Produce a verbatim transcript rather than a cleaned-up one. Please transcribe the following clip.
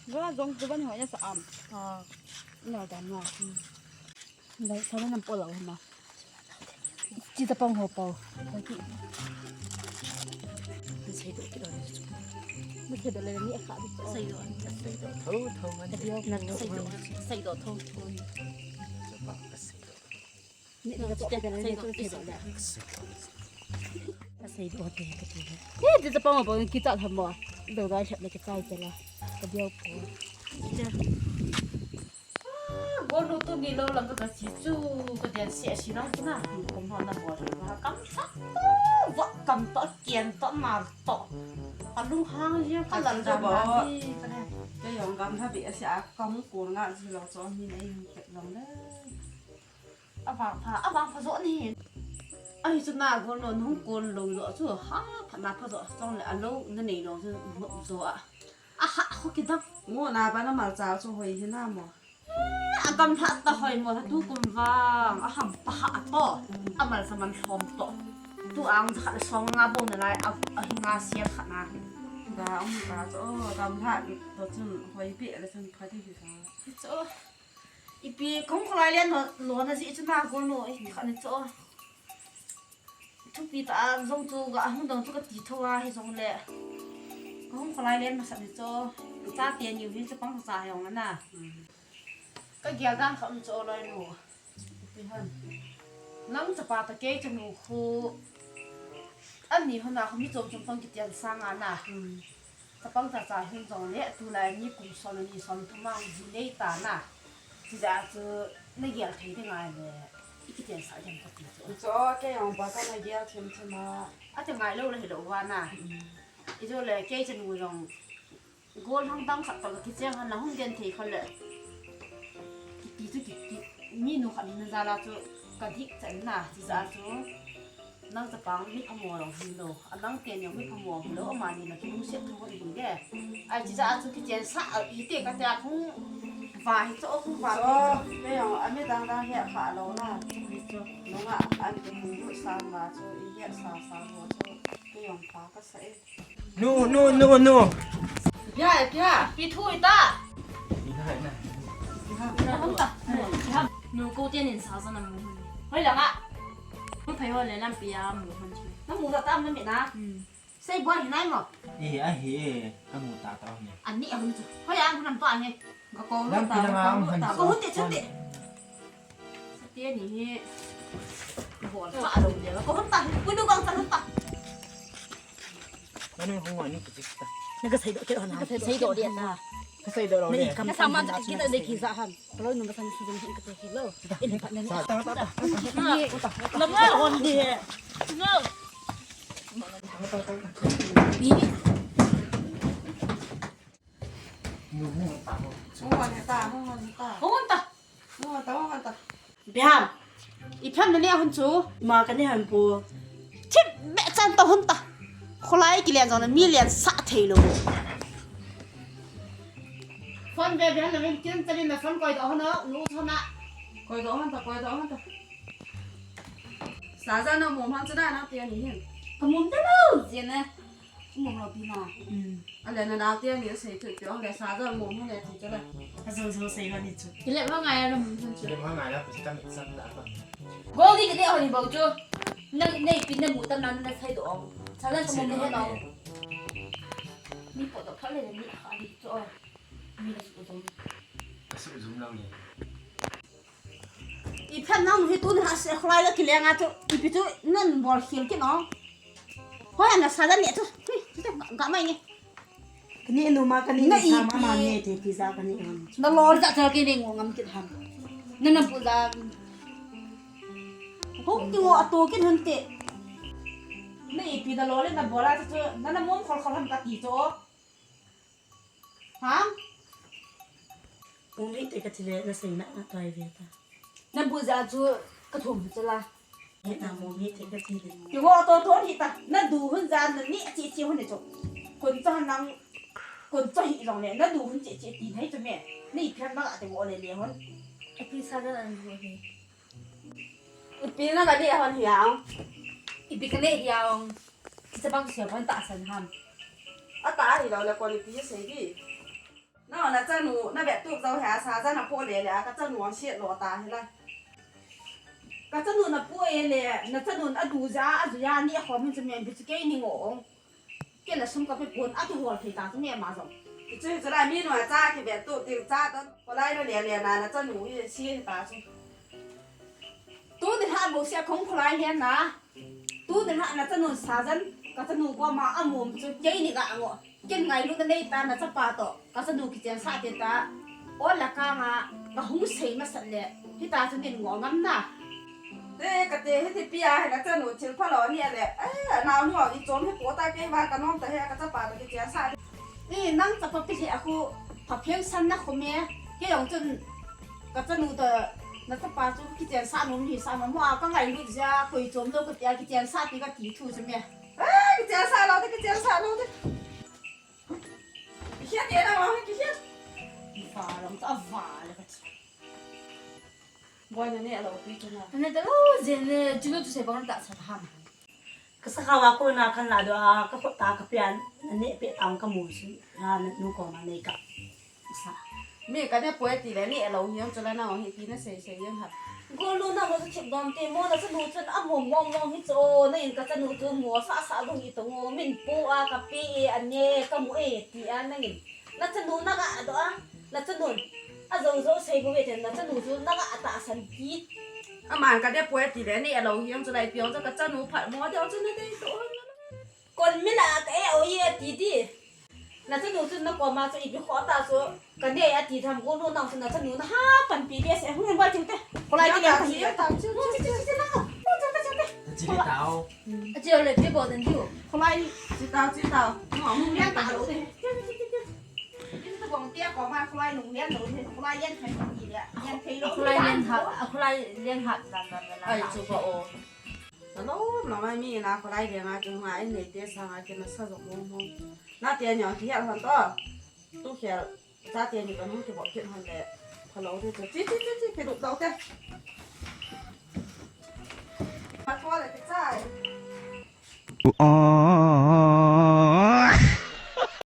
Ga jong tu ban ho ya sa am. Ah. Ina dan ma. Dai sa nan po lo ma. Chi ta pang ho po. Sei do ki do. Sei do le ni kha. Sei do. Sei do. Tho tho man. Sei do. Sei do tho tho. Ni ka to ka na ni to se da. Ka sei do te ka ti. Ni ti ta pa ma pa ki ta tha mo. Do da sha le ka tai te la. Ka dio ko. Golnu tuni lou lang ka chi chu ka den se si nang chu na. Ko ma na bo ha kam sa. Wa kam to kien to ma to. Ka lung hang ji ka lal da ma ni ka ne. Ka yong gam ha bi a se a ka hung ko nga ji lo cho ni nei hung ke long le. Avang pha, avang pha jo ni. Ahi chu na golnu nung kon lo jo chu ha pha na pha jo chong le alo na nei lo chu mo jo a. A ha ho ki dam. Mo na ba na mal cha chu hoi hi na mo. A gam ha ta hoi mo tu kum vang a ham pa ha to. A mal sa man thom to. Tu ang kha le song nga bo na lai a hi nga sia kha na. Ba um ba chu gam ha to chun hoi pi le chun pha ti hi sa. Chu. Ipi kong kholai lian lo, lo na ji chu na golnu, i kha ni chu. Thupi ta a jong chu ga hung dong chu ka ti tho a hi jong le. Kong kholai lian ma sa ni chu. Cha te ni hi chu pang cha hi jong na. Ka gel dan kha um chu loi nu. Ipi han. Nang chapa ta kei chanu khu. Ani hona khu mi chom chom tong kitian sang a na. Chapang cha cha hin jong le, tulai ni kum som ni som thum a hung ji nei ta na. Tija chu na gel thei ding ngai le, i kitian sa ding ka ti chu. Chu ke jong pa ka na gel thim thim a. A te ngai lo le hi lo wa na. I jo le, kei chanu jong gol hang dang khat to kicheng han la hung den thei kho le. Kiti chu ki, ki, mi nu khat na jala chu ka dik chan na, tija chu. Nang chapang mi phamo jong hilo, a nang ten jong mi phamo hilo, amani na kilungset thei hon hi le. Ai, tija chu kichen sa, a, i te ka te a khung va hi chu, khung va. Chu, hi jong, a mi dang dang hi a kha lo na. Nunga, an te hung lut sa ma chu, i hi a sa sa ho chu, hi jong pa ka sa e. Nu, nu, nu, nu. Pia, pia. Pi thu i ta. Ni hai na. Hung ta. Nu ko te nin sa sa na mu. Hoi la nga. Hung phai ho le lam pia mu hon chu. Na mu ta tam na mi na. Hmm. Sei boi hi nai mo. Eh, a hi, eh, ka mu ta ta ni. Ani a hung chu. Hoi a hung nam to a he. Ka ko lam ta, pi na ma ka hung ta. Ko hung te chun te. Sa te ni hi. Bol ta lo le. Ko hung ta. Ko nu kong ta hung ta. Manu hung wa ni kichik ta. Na ka sei do ke na. Sei do dia na. Ka sei do lo ni. Ka sa man kita de ki za han. Kalau nu ka sa ni su ka te ki lo. Ini pa na ni. Sa ta ta ta. Na nga hon di. No. Ni. Nu hung ta ho. Hung ta, hung ta. Hung ta. Hung ta, hung ta. Biham. I phan na ne hun chu. Ma ka ne han pu. Chip me chan ta hun ta. Kholai kilian jong na mi lian sa thei lo. Phone ve ve na vin kin tali na phone koi do hon o, nu thona. Koi do hon ta, koi do hon ta. Sa ja na mom han chu da na te ni hin. Ka mom da lo, je na. Mom lo pi na. Hmm. Ale na na te ni sei tu pi ong le sa ja mom han le ti chu le. Ka zo zo sei lo ni chu. Ile ma ngai lo mom han chu. Ile ma ngai lo, pi ka mi san da ka. Go ni ke de ho ni bo chu. Na, na pi na mu ta na na sai do ong. Sa ja ka mom he lo. Ni po do pha le ni kha ni chu. Mi ka su zum. Ka su zum lo ni. I phan nang hi tun ha se khlai la kileng a chu, ipi chu nan bol khel ki no. Hoi ana sa da ne chu. Hi, chu ga mai ni. Kani nu ma kani na ni sa ma ipi ma ne te pi za kani ngam. Na lo za cha ki ne ngam ki ham. Na na pu za. Hung ki ngo a to ki han te. Na ipi na lo le na bol a chu, na na mom khol khol ham ka ti chu. Ha? Mummy te ka ti le na sei na na toi ve ta. Na bu ja chu ka thum chu la. He ta mummy te ka ti le. Ki wo to to ni ta. Na du hun ja na ni chi chi hun ni chu. Kun cha nang kun cha hi long le na du hun chi chi ti nei chu me. Ni phan ma la te wo le le hun. A pi sa da an bu he. Ipi na ka dei hon hiang. Ipi ka nei hiang. Kicha bang sia pon ta san ham. A ta hi lo le kon ipi sei di. Na Nachanu, navet tup jou hia, sajan apoh lele a, kachanu aset lo ta hila. Kachanu napoh e le, nachanu adu ja, aju ja, ni khom hin chu mempi chu kei ni ngo ong. Kei la sum kape pon, atu hol thei ta chu me ama jong. Chu chu la mi nu acha kivet tup ding cha don. Kholai nalele na, nachanu hi se ta chu. Tuni lha bouseh khong kholai lhen na. Tuni lha nachanu sajan, kachanu koma amom chu kei ni ga ngo. Ken ngailutna nei ta nachapa toh, kachanu kichensah te ta. Ol le kang a, kahung sei masat le, hita chu nin ngol ngam na. Te, kate, hiti pia, nachanu thil phalou ni ale. Eh, naonu a ichom hi po ta kei vang kanom ta he, kachapa toh kichensah. Ni nang chapa pi hi a khu, pha pheng san na khu me, kei jong chun, kachanu toh, nachapa chu kichensah nom ni sa ma mo a, kangailut jeh a, koi chom lou katia, kichensah ti kati thu chu me. Eh, kichensah lou te, kichensah lou te. Kihiat e na, ma, kihiat. Kifa lam ta va le ka. Boi na ne lo pi tu na. Ne ta lo je ne, chu lo tu se bang ta sa ham. Ka sa kha wa ko na kan la do a, ka khut ta ka pian, na ne pe tang ka mu si. Na nu ko ma nei ka. Sa. Mi ka ne poi ti le ne lo hiam chu la na hi ti na sei sei yang ha. Golnu nang chu thip dom te mo, nachanu chun amom mom mom hi chu, na in kachanu chu mo sa sa dong hi to ngo, min pu a ka pe e, a ne ka mu e ti a nangin. Nachanu naga do a, nachanu. Ajo jo sei bou ve te, nachanu chu naga tahsan kit. Aman ka de poi ti le ne lo hiam chu lai piang chu kachanu phat mo de chu na dei to. Kon mi la ka e o ye ti di. Nachanu chu na koma chu ipi kho ta chu ka ne ati tham, golnu nang chu nachanu na ha panpi be se, hung ba ting te. Kholai ti le ka hi. Chi ta, chi, chi, chi, chi, na. Chi ta o. A chi le pi bo den diu. Kholai. Chi ta, chi ta. No, hung ya ta lo te. Chi, chi, chi, chi. Kin tu bong tia koma kholai nung lian lo te. Kholai lian thei ti le. Lian thei lo. Kholai lian ha, kholai lian ha la la la la. Ai chu ba o. Nalom, nalom, mi na kholai lian a chu nga in nei te sa nga kin na sa jong mo mo. Na te nyo ki ya han to. Tu khel. Chate ni kan hung kibol kit hon le. Phalou te chu. Chi, chi, chi, chi, kidup dau te. Phatho le kichai.